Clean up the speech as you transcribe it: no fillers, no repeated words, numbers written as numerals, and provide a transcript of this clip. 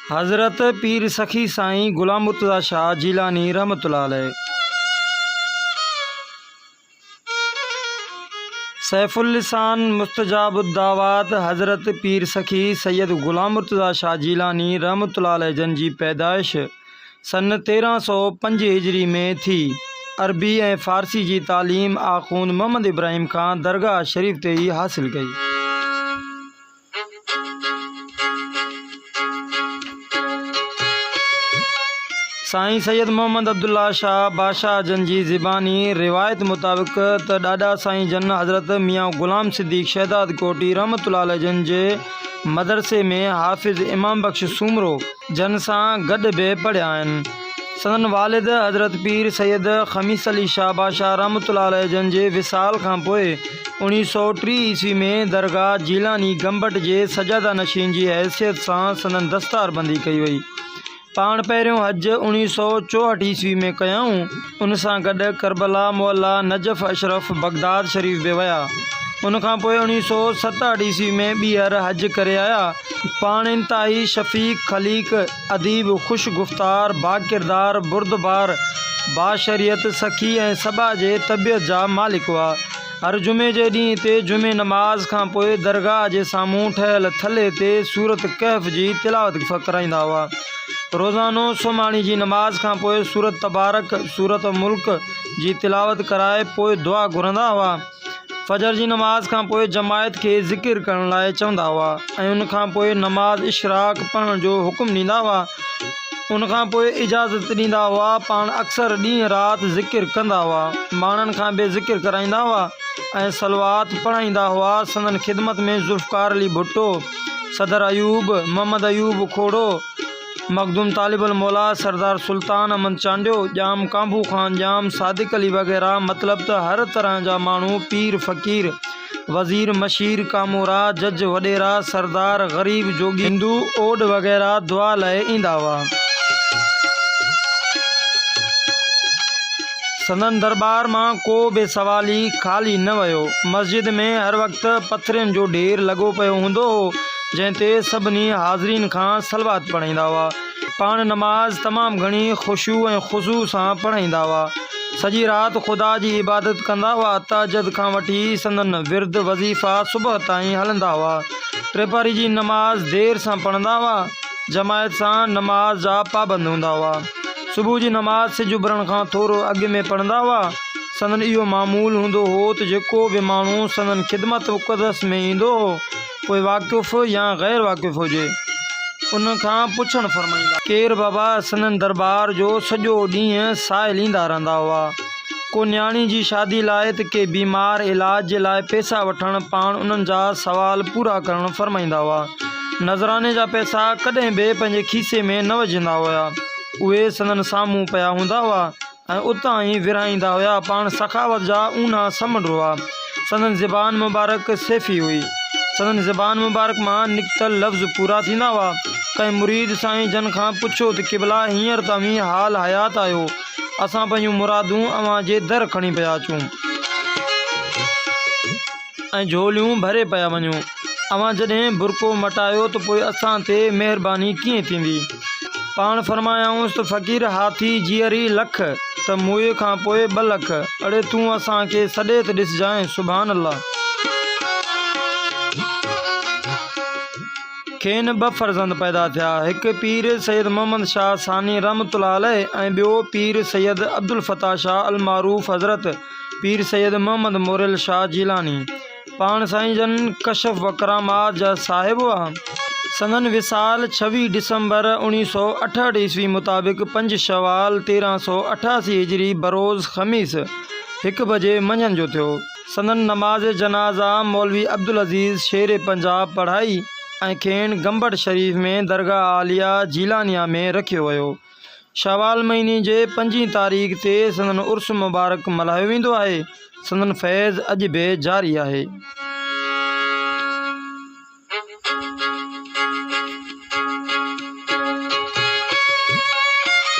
حضرت پير سخي سائين غلام مرتضيٰ شاهه جيلاني رحمة الله عليه. سيف اللسان مستجاب الدعوات حضرت پير سخي سيد غلام مرتضيٰ شاهه جيلاني رحمة الله عليه جن جي پيدائش سن 1305 هجري ۾ ٿي. عربي ۽ فارسي جي تعليم آخوند محمد ابراهيم کان درگاهه شريف تي ئي حاصل ڪئي. سائين سيد محمد عبدالله شاهه بادشاهه جن جي زباني روايت مطابق ته ڏاڏا سائين جن حضرت ميان غلام صديق شهداد ڪوٽي رحمة الله عليه جن جي مدرسي ۾ حافظ امام بخش سومرو جن سان گڏ به پڙهيا آهن. سندن والد حضرت پير سيد خميس علي شاهه بادشاهه رحمة الله عليه جن جي وصال کان پوء 1930 عيسوي ۾ درگاهه جيلاني گمبٽ جي سجاده نشين جي حيثيت سان سندن دستار بندي ڪئي وئي. پاڻ پهريون حج 1964 عيسوي ۾ ڪيائون. ان سان گڏ ڪربلا معليٰ، نجف اشرف، بغداد شريف به ويا. ان کان پوء 1967 عيسوي ۾ ٻيهر حج ڪري آيا. پاڻ انتهائي شفيق، خليق، اديب، خوش گفتار، باڪردار، بردبار، باشريعت، سخي ۽ سٻاجهي طبيعت جا مالڪ هئا. هر جمعي جي ڏينهن تي جمعي نماز کان پوء درگاهه جي سامهون ٺهيل ٿلهي تي سورت ڪهف جي تلاوت ڪرائيندا هئا. روزانو سومهاڻي جي نماز کان پوء سورت تبارڪ، سورت ملڪ جي تلاوت ڪرائي پوء دعا گهرندا هئا. فجر جي نماز کان پوء جماعت کي ذڪر ڪرڻ لاء چوندا هئا ۽ ان کان پوء نماز اشراق پڙهڻ جو حڪم ڏيندا هئا. ان کان پوء اجازت ڏيندا هئا. پاڻ اڪثر ڏينهن رات ذڪر ڪندا هئا. ماڻهن کان به ذڪر ڪرائيندا هئا ۽ صلوات پڙهائيندا هئا. سندن خدمت ۾ ذوالفقار علي ڀٽو، صدر ايوب، محمد ايوب کوڙو، مخدوم طالب الموليٰ، سردار سلطان احمد چانڊيو، ڄام ڪانڀو خان، ڄام صادق علي وغيره مطلب ته هر طرح جا ماڻهو پير فقير، وزير، مشير، ڪامورا، جج، وڏيرا، سردار، غريب، جوڳي، هندو، اوڏ وغيره دعا لاء ايندا هئا. سندن درٻار مان ڪو به سوالي خالي نه ويو. مسجد ۾ هر وقت پٿرين جو ڍير لڳو پيو هوندو هو. جنهن تي سڀني حاضرين کان صلوات پڙهائيندا هئا. پاڻ نماز تمام گهڻي خشوع ۽ خضوع سان پڙهائيندا هئا. سڄي رات خدا جي عبادت ڪندا هئا. تهجد کان وٺي سندن ورد وظيفا صبح تائين هلندا هئا. ٽيپهري جي نماز دير سان پڙهندا هئا. جماعت سان نماز جا پابند هوندا هئا. صبح جي نماز سج اڀرڻ کان ٿورو اڳ ۾ پڙهندا هئا. سندن اهو معمول هوندو هو ته جيڪو به ماڻهو سندن خدمت مقدس ۾ ايندو هو، پوء واقف يا غير واقف هجي، ان کان پڇڻ فرمائيندا. ڪير بابا سندن درٻار جو سڄو ڏينهن سائل ايندا رهندا هئا. ڪو نياڻي جي شادي لاء ته ڪي بيمار علاج جي لاء پئسا وٺڻ پاڻ انهن جا سوال پورا ڪرڻ فرمائيندا هئا. نذراني جا پئسا ڪڏهن به پنهنجي کيسي ۾ نه وجهندا هيا. اهي سندن سامهون پيا هوندا هئا. ۽ اتان ئي ورهائيندا هيا. پاڻ سخاوت جا اونها سمنڊ هئا. سندن زبان مبارڪ سيفي هئي. سندن زبان مبارڪ مان نڪتل لفظ پورا ٿيندا هئا. ڪنهن مريد سائين جن کان پڇيو ته قبلا هينئر ته اوهين حال حيات آهيو. اسان پنهنجون مرادون اوهان جي در کڻي پيا اچون. ۽ جهوليون ڀري پيا وڃون. اوهان جڏهن برقعو مٽايو ته پوء اسان تي مهرباني ڪيئن ٿيندي؟ پاڻ فرمايائونس ته فقير هاٿي جيئري لک ته موئي کان پوء ٻه لک، اڙي تون اسان کي سڏي ته ڏسجانء، سبحان الله! کين ٻه فرزند پيدا ٿيا، هڪ پير سيد محمد شاهه ثاني رحمة الله عليه ۽ ٻيو پير سيد عبدالفتاح شاهه المعروف حضرت پير سيد محمد موريل شاهه جيلاني پاڻ سائين جن ڪشف و ڪرامات جا صاحب هئا. سندن وصال ڇويهه ڊسمبر 1968 عيسوي مطابق پنج شوال 1388 هجري بروز خميس هڪ بجي منجهند جو ٿيو. سندن نماز جنازه مولوي عبدالعزيز شير پنجاب پڙهائي ۽ کين گمبٽ شريف ۾ درگاهه عاليه جيلانيه ۾ رکيو ويو. شوال مهيني جي پنجين تاريخ تي سندن عرس مبارڪ ملهايو ويندو آهي. سندن فيض اڄ به جاري آهي.